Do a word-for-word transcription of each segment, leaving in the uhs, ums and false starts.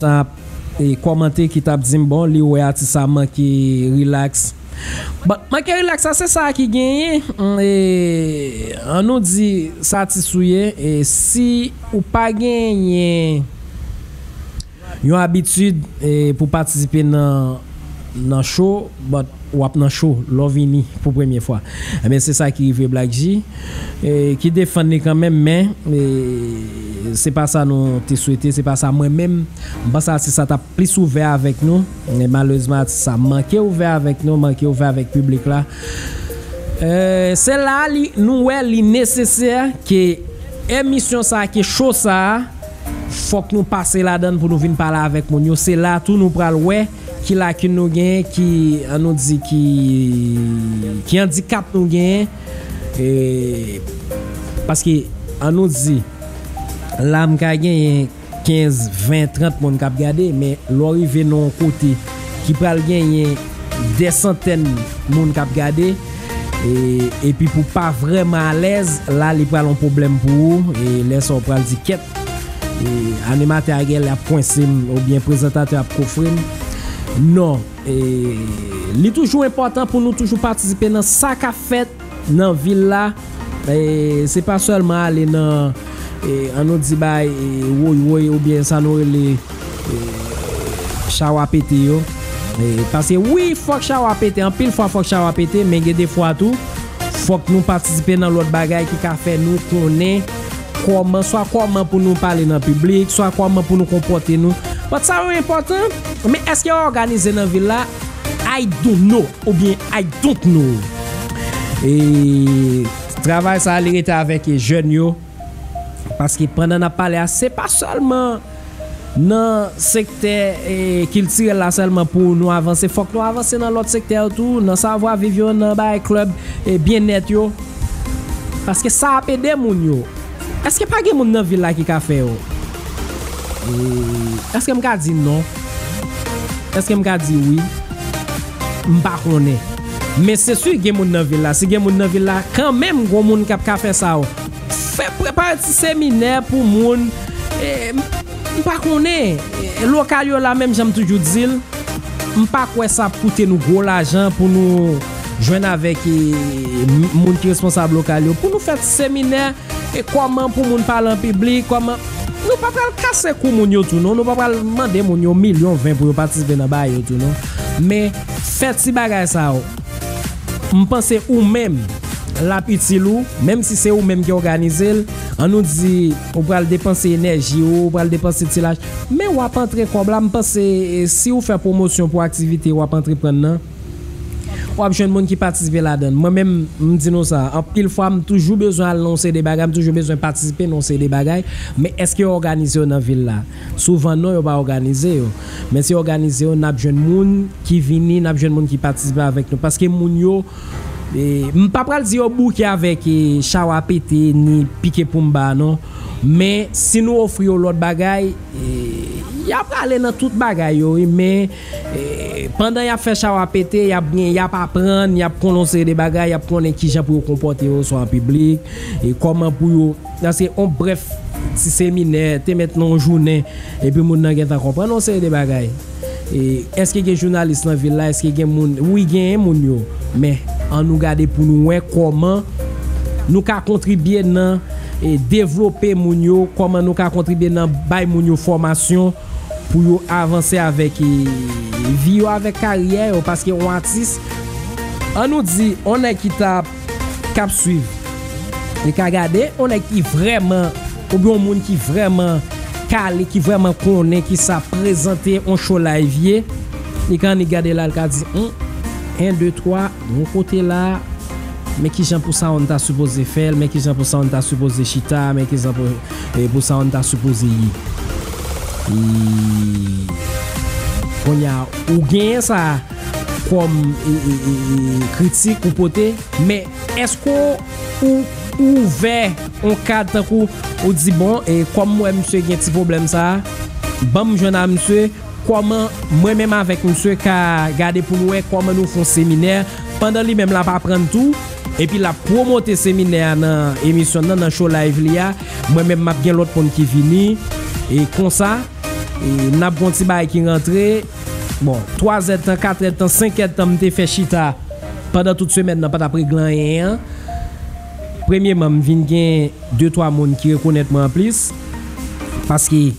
t ap e, kòmante, ki t ap di m, bon, li wè atis sa manke rilaks. Bon, manke rilaks sa, se sa ki genyen. Mm, e, an nou di, sa atis ou ye, e si ou pa genyen yon abitid e, pou patisipe nan, nan show, but w ap nan show lè w vini pou premye fwa. Ebyen, se sa ki rive Black G, e, ki defann li kanmenm, men e, se pa sa nou te swete, se pa sa mwen menm. M panse atis sa t ap plis ouvè avèk nou, men malerezman, atis sa manke ouvè avèk nou, manke ouvè avèk piblik la. E, se la li, nou wè li nesesè ke emisyon sa, ke show sa, fòk nou pase ladan l pou nou vin pale avèk moun yo. Se la tou nou pral wè ki lakin nou genyen, ki, an nou di, ki, ki andikap nou genyen. E, paske, an nou di, la m ka genyen kenz, ven, trant moun k ap gade, men lè w rive nan yon kote ki pral genyen dè santèn moun k ap gade, e, epi pou pa vrèman alèz, la li pral yon pwoblèm pou ou, e lè sa w pral di kèt, e, animatè a genlè ap kwense m, oubyen prezantatè ap kofre m. Non, e, li toujou enpòtan pou nou toujou patisipe nan sa k ap fèt nan vil la. E, se pa sèlman ale nan, e, an nou di bay, e, woy woy oubyen sa nou rele, e, chawa pete yo. E, paske wi, fòk chawa pete, anpil fwa fòk chawa pete, men gen de fwa tou, fòk nou patisipe nan lòt bagay ki ka fè nou konnen kòman, swa kòman pou nou pale nan piblik, swa kòman pou nou konpòte nou. But sa yo enpòtan, men èske yo òganize nan vil la? I don't know, oubyen I don't know. E travay sa a, li rete avèk jèn yo, paske pandan n ap pale a, se pa sèlman nan sektè, e, kiltirèl la sèlman pou nou avanse. Fòk nou avanse nan lòt sektè yo tou, nan savwa viv yo, nan bagay klèb, e, byennèt yo. Paske sa ap ede moun yo. Èske pa gen moun nan vil la ki ka fè yo? E, èske m ka di non? Èske m ka di wi? M pa konnen. Men se si gen moun nan vil la. Si gen moun nan vil la, kanmenm gon moun k ap ka fè sa yo. Fè prepare ti seminè pou moun. E, m, m pa konnen. E, lokal yo la, menm jan m toujou di l, m pa kwè sa ap koute nou gwo lajan pou nou jwenn avèk, e, m, moun ki responsab lokal yo. Pou nou fè ti seminè, e kòman pou moun pale an piblik, kòman. Nou pa pral kase kou moun yo tou, non. Nou pa pral mande moun yo milyon ven pou yo patisipe nan bagay yo tou, non. Men, fè ti bagay sa yo. M panse ou menm, l ap itil ou, menm si se ou menm ki òganize l, an nou di, ou pral depanse enèji ou, ou pral depanse ti lach, men w ap antre kòb la, m panse, e, si ou fè pwomosyon pou aktivite w ap antreprann nan, w ap jwenn moun ki patisipe ladan l. Mwen menm, m di nou sa, anpil fwa, m toujou bezwen al nan yon seri de bagay, m toujou bezwen patisipe nan yon seri de bagay, men èske yo òganize yo nan vil la? Souvan non, yo pa òganize yo. Men si yo òganize yo, n ap jwenn moun ki vini, n ap jwenn moun ki patisipe avèk nou. Paske moun yo, e, m pa pral di yo bouke avèk, e, chawa pete, ni pike pou m ba, non. Men si nou ofri yo lòt bagay, e, y ap prale nan tout bagay yo, wi, men, e, pandan y ap fè chawa pete, y ap gen, y ap aprann, y ap konnen yon seri de bagay, y ap konnen kijan pou yo konpòte yo, swa an piblik, e kòman pou yo, nan se yon brèf ti seminè, te mèt nan yon jounen, epi moun nan gentan konprann yon seri de bagay. E, èske gen jounalis nan vil la? Èske gen moun? Wi, genyen moun yo. Men, an nou gade pou nou wè kòman nou ka kontribye nan, e, devlope moun yo, kòman nou ka kontribye nan bay moun yo fòmasyon pou yo avanse avèk, e, vi yo, avèk karyè yo, paske yon atis, an nou di, yon nèg ki t ap, k ap swiv, li ka gade yon nèg ki vrèman, oubyen yon moun ki vrèman kale, ki vrèman konnen kisa prezante yon show live ye, li ka annik gade la, li ka di, hmm, en, de, twa, yon kote la, men kijan pou sound ta sipoze fè l, men kijan pou sound ta sipoze chita, men kijan pou, e, pou sound ta sipoze ye. E, kounye a, ou genyen sa kòm, e, e, e, e, kritik ou pote, men èske ou, ou ouvè yon kad tankou ou di, bon, e kòm m wè misye gen ti pwoblèm sa a, ban m jwenn a misye, kòman mwen menm avèk misye ka gade pou nou wè kòman nou fè yon seminè, pandan li menm l ap aprann tou, epi l ap pwomote seminè a nan emisyon nan, nan show live li a, mwen menm m ap gen lòt moun ki vini, e konsa, E, n ap gon ti bagay ki rantre. Bon, twa zèdtan, kat èdtan, senk èdtan, m te fè chita pandan tout semèn nan, pa t ap regle anyen an. Premyeman, m vin gen de twa moun ki rekonèt mwen anplis. Paske,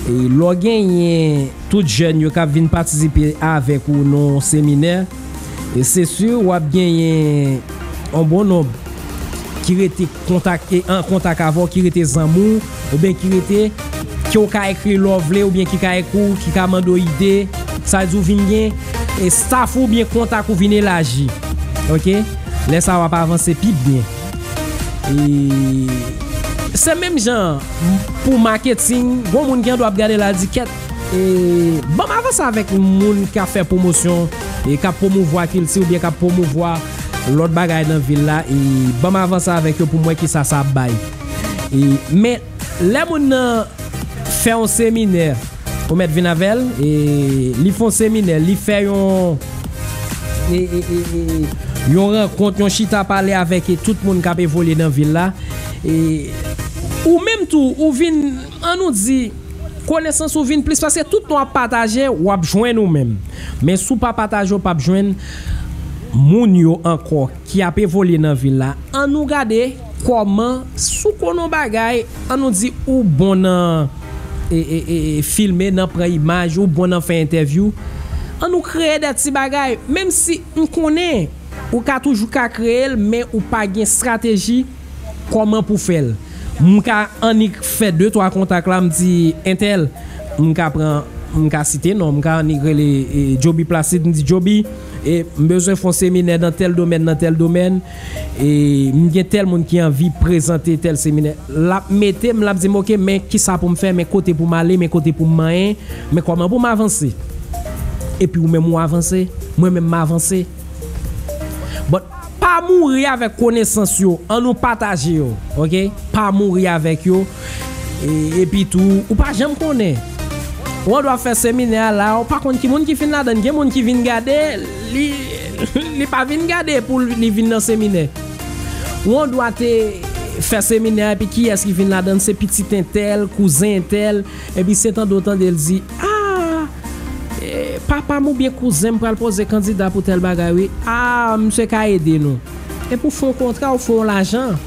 e, lè w genyen tout jèn yo k ap vin patisipe avèk ou nan yon seminè, e se si w ap genyen yon bon nonb ki rete kontak, e, an kontak avè w, ki rete zanmi w, oubyen ki rete, ke w ka ekri lè w vle, oubyen ki ka ekri w, ki ka mande w ide, sa vle di w vin gen, e, staff ou, oubyen kontak ou vin elaji. Oke? Lè sa a w ap avanse pi byen. E se menm jan pou maketing, gon moun gen dwa ap gade l al di, "Kèt, e, ban m avanse avèk moun k ap fè pwomosyon, e k ap pwomouvwa kilti oubyen k ap pwomouvwa lòt bagay nan vil la, e ban m avanse avèk yo pou m wè kisa sa ap bay." E, men, lè moun nan fè yon seminè, ou mèt vin avè l, e li fè yon seminè, li fè yon, e, e, e, e, yon rankont, yon chita pale avèk, e, tout moun k ap evolye nan vil la, e ou menm tou, ou vin, ann nou di, konesans ou vin plis, paske tout tan w ap pataje, w ap jwenn ou menm. Men si w pa pataje, w p ap jwenn moun yo ankò ki ap evolye nan vil la. Ann nou gade kòman, si w konn yon bagay, ann nou di ou bon nan, e, e, e, e, filme, nan pran imaj, ou bon nan fè entèvyou. Ann nou kreye de ti bagay, menm si m konnen ou ka toujou ka kreye l, men ou pa gen estrateji kòman pou fè l. M ka annik fè de twa kontak la, m di entèl, m ka pran, m ka site non, m ka annik rele, e, Joby Placide, m di, "Joby, e, m bezwen fè yon seminè nan tèl domèn, nan tèl domèn, e m gen tèl moun ki anvi prezante tèl seminè." L ap mete m, l ap di m, "Oke, men kisa pou m fè, men kote pou m ale, men kote pou m manyen, men kòman pou m avanse." Epi ou menm ou avanse, mwen menm m avanse. But pa mouri avèk konesans yo, ann nou pataje yo, oke? Pa mouri avèk yo. E, epi tou, ou pa janm konnen. Ou andwa fè seminè a la, ou pa konn ki moun ki fin ladann. Gen moun ki vin gade, li, li pa vin gade pou li vin nan seminè. Ou andwa te fè seminè a, epi kiyès ki vin ladann? Se pitit entèl, kouzen entèl, epi se tande w tande l di, "A, e, papa m oubyen kouzen m pral poze kandida pou tèl bagay, wi. A, misye ka ede nou." Epi w fè yon kontra, w fè yon lajan.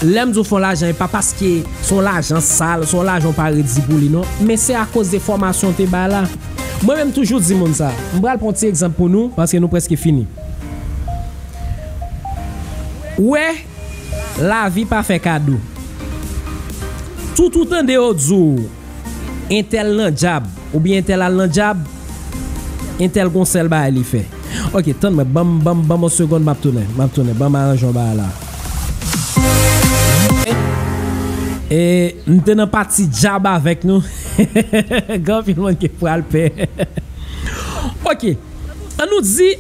Lè m di w fè yon lajan, e pa paske se yon lajan sal, se yon lajan w pa redi pou li, non. Men se akoz de fòmasyon w te bay la. Mwen menm toujou di moun sa. M pral pran yon ti egzanp pou nou, paske nou prèske fini. Ou wè, lavi pa fè kado. Tout ou tande yo di w, entèl nan dyab, oubyen entèl al nan dyab, entèl gon sèl bagay li fè. Oke, tann mwen, ban m, ban m, ban m yon segonn, m ap tounen, m ap tounen, ban m aranje yon bagay la. E, m te nan pati dyab avèk nou. Gen anpil moun ki pral pè. Oke. Ann nou di,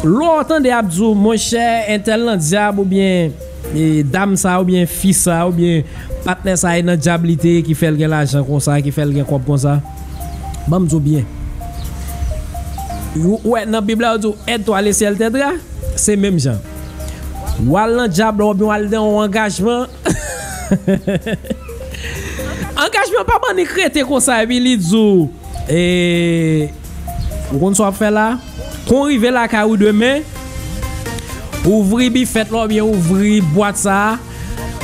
lè w tande y ap di w, monchè, entèl nan dyab, oubyen, e, dam sa, oubyen fi sa, oubyen patnè sa, e nan dyab li te ye ki fè l gen lajan konsa, ki fè l gen kòb konsa. Ban m di w byen. Ou, ou wè, nan Bib la, yo di w, aide-toi, le ciel t'aidera. Se menm jan. W al nan dyab la, oubyen w al nan yon angajman. Angajman pa bann li k rete konsa, epi li di w, E, ou konn sa w ap fè la? Kon w rive lakay ou demen, ouvri bifèt la oubyen ouvri bwat sa a,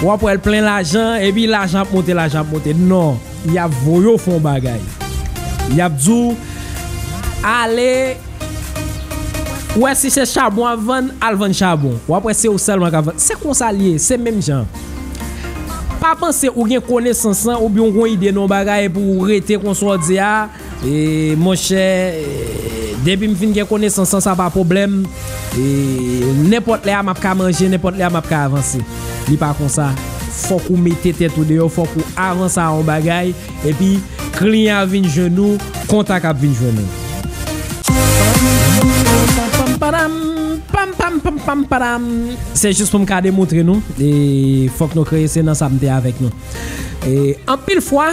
w ap wè l plen lajan, epi lajan ap monte, lajan ap monte. Non, y ap voye w fè yon bagay. Y ap di w, ale, ou wè si se chabon w ap vann, al vann chabon. W ap wè se ou sèlman k ap vann. Se konsa l ye, se menm jan. Pa panse ou gen konesans lan oubyen ou gen ide nan yon bagay epi w rete konsa w di a, e, monchè, e, depi m fin gen konesans lan, sa pa pwoblèm. E, nenpòt lè a m ap ka manje, nenpòt lè a m ap ka avanse. Li pa konsa. Fòk ou mete tèt ou deyò, fòk ou avanse a yon bagay, epi kliyan ap vin jwenn ou, kontak ap vin jwenn ou. Pam, pam, pam, pam, pam, pam, pam, pam, pam. Se jis pou m ka demontre nou, e fòk nou kreye, se nan sa m te avèk nou. E anpil fwa,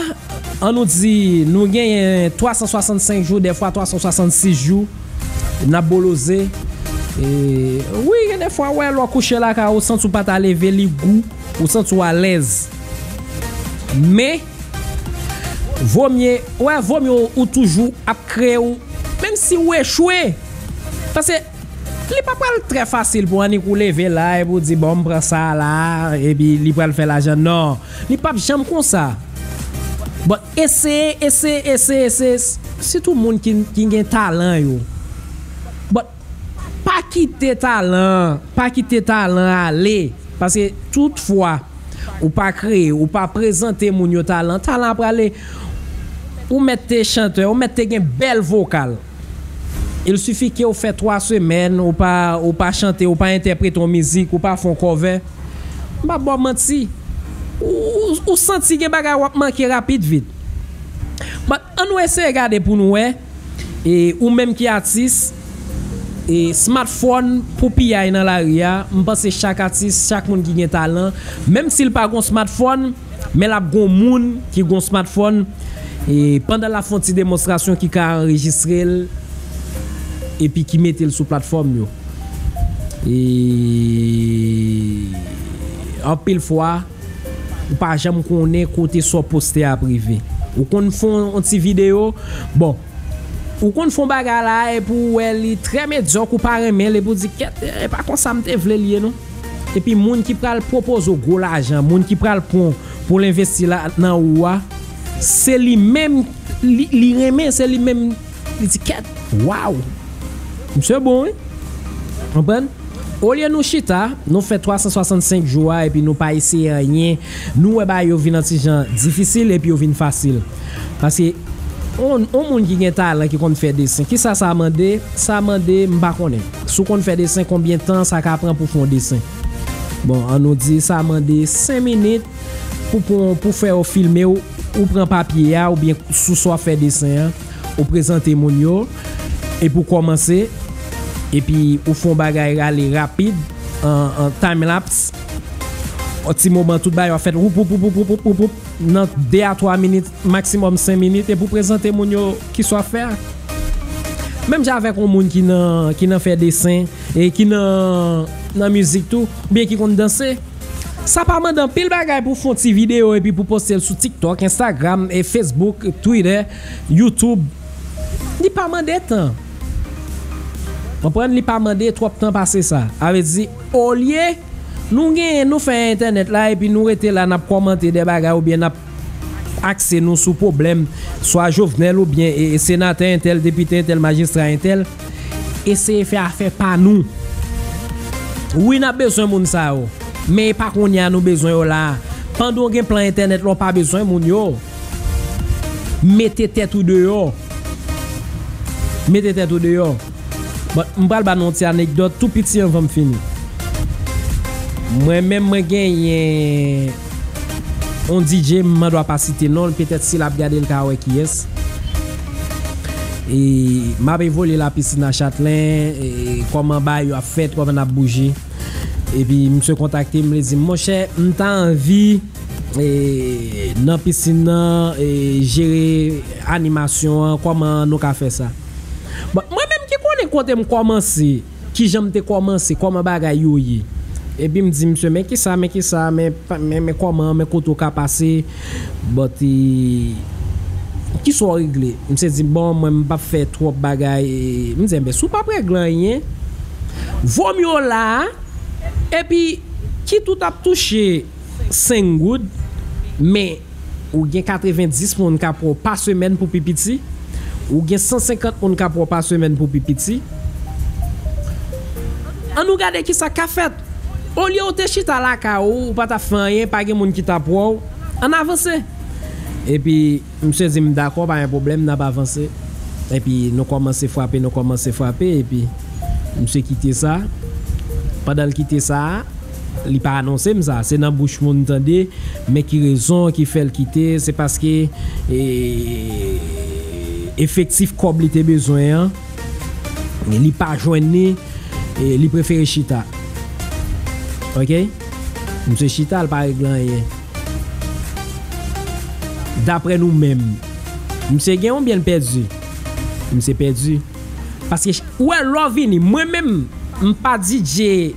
ann nou di, nou genyen twa san swasannsenk jou, dèfwa twa san swasannsis jou, n ap boloze. E, wi, gen dèfwa, wè, lè w kouche lakay ou, ou santi w pa ta leve, li gou, ou santi w alèz. Men, Vomye, wè, vomye ou, ou toujou ap kreye ou, menm si ou echwe. Paske li pa pral trè fasil pou annik ou leve la epi ou di, bon, m pran sa la, epi li pral fè lajan. Non, li p ap janm konsa. But eseye, eseye, eseye, eseye. Sitou moun ki, ki gen talan yo. But pa kite talan, pa kite talan ale. Paske tout fwa ou pa kreye, ou pa prezante moun yo talan, talan ap prale. Ou mèt te chantè, ou mèt te gen bèl vokal. Il sifi ke ou fè twa semèn, ou pa, ou pa chante, ou pa entèprete yon mizik, ou pa fè yon cover. M pa ba w manti. Ou, ou, ou santi gen bagay w ap manke rapid vit. But ann nou eseye gade pou nou wè. E ou menm ki atis, e smartphone pou piyay nan lari a, m panse chak atis, chak moun ki gen talan, menm si l pa gon smartphone, men l ap gon moun ki gon smartphone, e pandan l ap fè yon ti demonstrasyon ki ka anrejistre l, epi ki mete l sou platfòm yo. E anpil fwa, ou pa janm konnen kote sa w poste ap rive. Ou konn fè yon ti videyo, bon, ou konn fè yon bagay la epi ou wè li trè medyòk, ou pa renmen l, epi ou di, kèt, e pa konsa m te vle l ye non. Epi moun ki pral pwopoze w gwo lajan, moun ki pral pran pou l envesti la, nan ou a, se li menm, li, li renmen, se li menm, li di, kèt, waw, misye bon, wi. Konprann? Olye nou chita, nou fè twa san swasant senk jou a, epi nou pa eseye anyen, nou wè bagay yo vin yon ti jan difisil, epi yo vin fasil. Paske, on, on moun ki gen talan, ki konn fè desen, kisa sa mande? Sa mande, m pa konnen. Si w konn fè desen, konbyen tan sa ka pran pou fè yon desen? Bon, ann nou di, sa mande senk minit pou, pou, pou fè yo filme w, ou pran papye a, oubyen sou sa w ap fè desen an, ou prezante moun yo, epi ou kòmanse, epi ou fè yon bagay rale rapid, an, an time lapse, yon ti moman tout bagay yo ap fèt, woup, woup, woup, nan de a twa minit, maksimòm senk minit, epi ou prezante moun yo ki sa w ap fè a. Menm jan avèk yon moun ki nan, ki nan fè desen, e ki nan, nan mizik tou, oubyen ki konn danse. Sa pa mande anpil bagay pou fè yon ti videyo epi pou poste l sou TikTok, Instagram, e Facebook, Twitter, YouTube. Li pa mande tan. Konprann? Li pa mande twòp tan pase sa. A vle di, olye nou genyen, nou fè entènèt la, epi nou rete la, n ap kòmante de bagay oubyen n ap akse nou sou pwoblèm, swa Jovenel oubyen, e, e, senatè entèl, depite entèl, majistra entèl, eseye fè afè pa nou. Wi, n ap bezwen moun sa yo, men e pa kounye a nou bezwen yo la. Pandan w gen plan entènèt la, w pa bezwen moun yo. Mete tèt ou deyò. Mete tèt ou deyò. Bon, m pral ba nou yon ti anekdòt tou piti anvan m fini. Mwen menm, mwen genyen yon D J, m mandwa pa site non l, petèt si l ap gade, l ka wè kiyès. E m ap evolye la Piscina Chatelain, e kòman bagay yo ap fèt, kòman n ap bouje. Epi misye kontakte m, li di m, monchè, m ta anvi, e, nan pisin nan, e, jere animasyon an, kòman nou ka fè sa? Bon, mwen menm ki konnen kote m kòmanse, kijan m te kòmanse, kòman bagay yo ye. Epi m di misye, men kisa, men kisa, men, men, men kòman, men kote w ka pase, but, e, kisa w regle? Misye di, bon, mwen m p ap fè twòp bagay. E, m di, enben, si w p ap regle anyen, vo m yo la, epi kit ou t ap touche senk goud, men ou gen katrevendis moun k ap wè w pa semèn pou pi piti, ou gen san senkant moun k ap wè w pa semèn pou pi piti. Ann nou gade kisa k ap fèt. Olye w te chita lakay ou, ou pa t ap fè anyen, pa gen moun ki t ap wè w, ann avanse. Epi, misye di m, dakò, pa gen pwoblèm, n ap avanse. Epi, nou kòmanse frape, nou kòmanse frape, epi misye kite sa. Pandan l kite sa, li pa anonse m sa, se nan bouch moun m tande, men ki rezon ki fè l kite, se paske, e, efektif kòb li te bezwen an, li pa jwenn li, e, li prefere chita. Oke? Misye chita, l pa regle anyen. Daprè nou menm, misye gen oubyen l pèdi? Misye pèdi. Paske, ou wè, lè w vini, mwen menm, m pa D J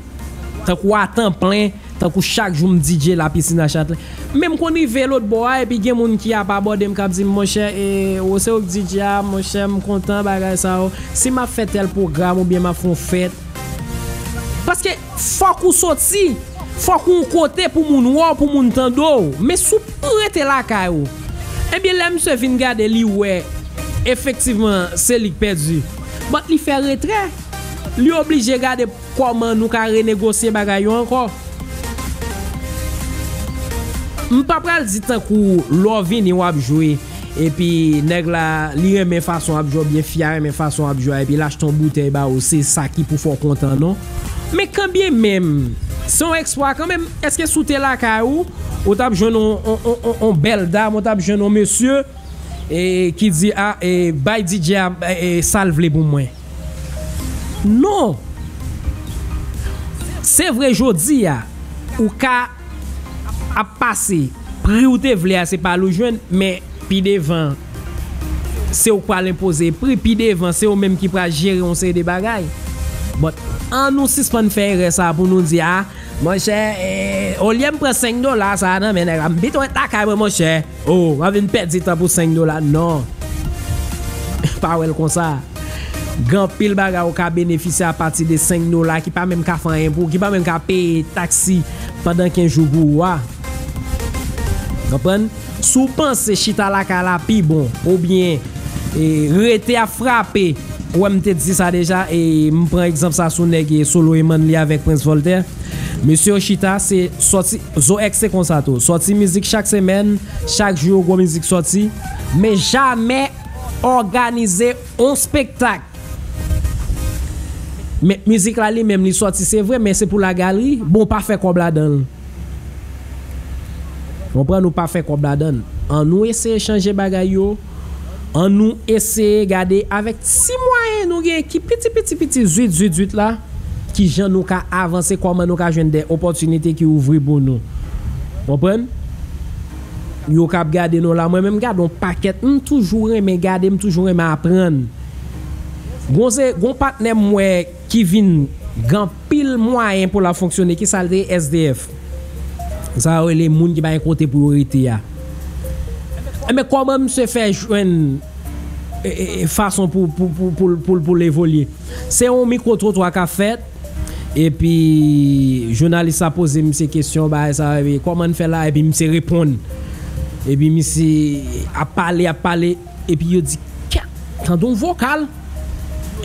tankou a tan plen, Tankou chak jou m D J la pisin a Chantlen. Men m konn rive lòt bò a, epi gen moun ki ap abòde m, k ap di m, monchè, e, ou se ou k D J a, monchè, m kontan bagay sa yo. Si m ap fè tèl pwogram oubyen m ap fè yon fèt. Paske fòk ou soti, fòk ou yon kote pou moun wè w, pou moun tande w. Men si w rete lakay ou, ebyen, lè misye vin gade, li wè, efektivman, se li k pèdi. But li fè retrè. Li oblije gade kòman nou ka renegosye bagay yo ankò. M pa pral di tankou lè w vini w ap jwe, epi nèg la, li renmen fason w ap jwe, oubyen fi a renmen fason w ap jwe, epi l achte yon boutèy ba ou, se sa ki pou fè w kontan, non. Men kanbyen menm, se yon eksplwa kanmenm. Èske si w te lakay ou, ou t ap jwenn yon, yon, yon, yon, yon bèl dam, ou t ap jwenn yon mesye, e, ki di, a, e, bay D J a, e, sa l vle pou mwen. Non! Se vre, jodi a, ou ka ap pase, pri ou te vle a, se pa l ou jwenn, men pi devan, se ou k pral enpoze pri, pi devan, se ou menm ki pral jere yon seri de bagay. But, ann nou sispann fè erè sa pou nou di, a, monchè, e, olye m pran senk dola sa a nan men nèg la, m pito ret lakay mwen, monchè. O, m ap vin pèdi tan pou senk dola. Non. Pa wè l konsa. Gen anpil bagay ou ka benefisye apati de senk dola ki pa menm ka fè anyen pou ou, ki pa menm ka peye taksi pandan kenz jou pou ou a. Konprann? Si w panse chita lakay la pi bon, oubyen, e, rete ap frape, ou wè m te di sa deja, e m pran egzanp sa sou nèg, e, Solo Emann li avèk Prince Voltaire. Mesye yo chita, se sòti, Zoex se konsa tou. Sòti mizik chak semèn, chak jou yo gwo mizik sòti. Men jamè òganize on spektak. Men mizik la li menm li sòti, se vre, men se pou lagalri. Bon, pa fè kòb ladan l. Konprann, ou pa fè kòb ladan l. Ann nou eseye chanje bagay yo. Ann nou eseye gade avèk ti mwayen nou gen ki piti, piti, piti, zwit, zwit, zwit la, ki jan nou ka avanse, kòman nou ka jwenn de opòtinite ki ouvri pou nou. Konprann? Yo k ap gade nou la. Mwen menm, m gade yon pakèt, m toujou renmen gade, m toujou renmen aprann. Gon se, gon patnè m wè ki vin gen anpil mwayen pou l ap fonksyone, ki sa l te ye? S D F. Sa yo rele moun ki pa gen kote pou yo rete a. Enben, kòman misye fè jwenn, e, e, e, fason pou, pou, pou, pou, pou, pou l evolye? Se yon mikwo twotwa k ap fèt, epi jounalis la poze misye kesyon, bagay sa, epi kòman n fè la, epi misye reponn. Epi misye ap pale, ap pale, epi yo di, "Kèt, tande yon vokal."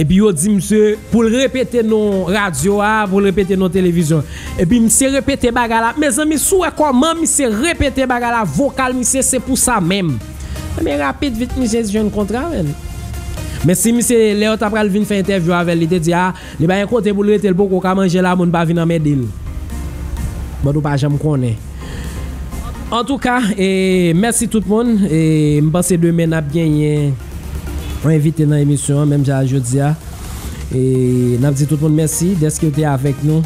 Epi yo di misye pou l repete non radyo a, pou l repete non televizyon. Epi misye repete bagay la. Mezanmi, si w wè kòman misye repete bagay la, vokal misye se pou sa menm. Men rapid vit misye jwenn kontra, menn. Men si misye, lè yo ta pral vin fè entèvyou avè l, li te di, a, li pa gen kote pou l rete, l poko ka manje la, moun pa vin anmède l. Bon, ou pa janm konnen. Antouka, e, mèsi tout moun. E, m panse demen n ap genyen yon envite nan emisyon an, menm jan a jodi a. E, n ap di tout moun mèsi dèske w te avèk nou.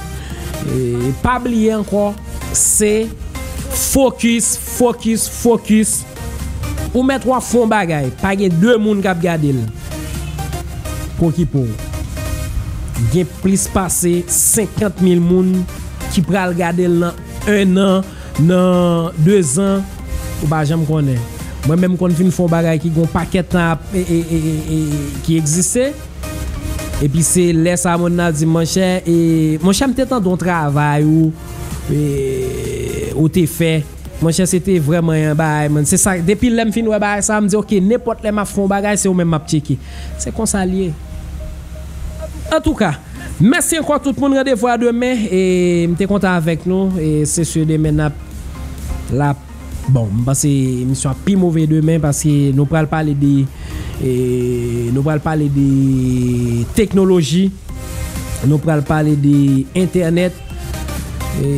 E, pa bliye ankò, se fokis, fokis, fokis. Ou mèt w ap fè yon bagay, pa gen de moun k ap gade l. Okipe w. Gen plis pase senkant mil moun ki pral gade l nan en an, nan de zan, ou pa janm konnen. Mwen menm, m konn fin fè yon bagay ki gen yon pakèt tan ap, e, e, e, e, e, ki egziste. Epi se lè sa moun nan di, "Monchè, e, monchè, m te tande yon travay ou, e, ou te fè. Monchè, se te vrèman yon bagay, man." Se sa, depi lè m fin wè bagay sa, m di, "Oke, nenpòt lè m ap fè yon bagay, se ou menm m ap tcheke." Se konsa l ye. Antouka, mèsi ankò tout moun, randevou a demen, e m te kontan avèk nou, e se si demen n ap la. Bon, m panse emisyon ap pi move demen paske nou pral pale de, e, nou pral pale de teknoloji, nou pral pale de entènèt. E,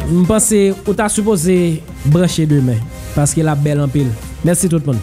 m panse ou ta sipoze branche demen paske l ap bèl anpil. Mèsi tout moun.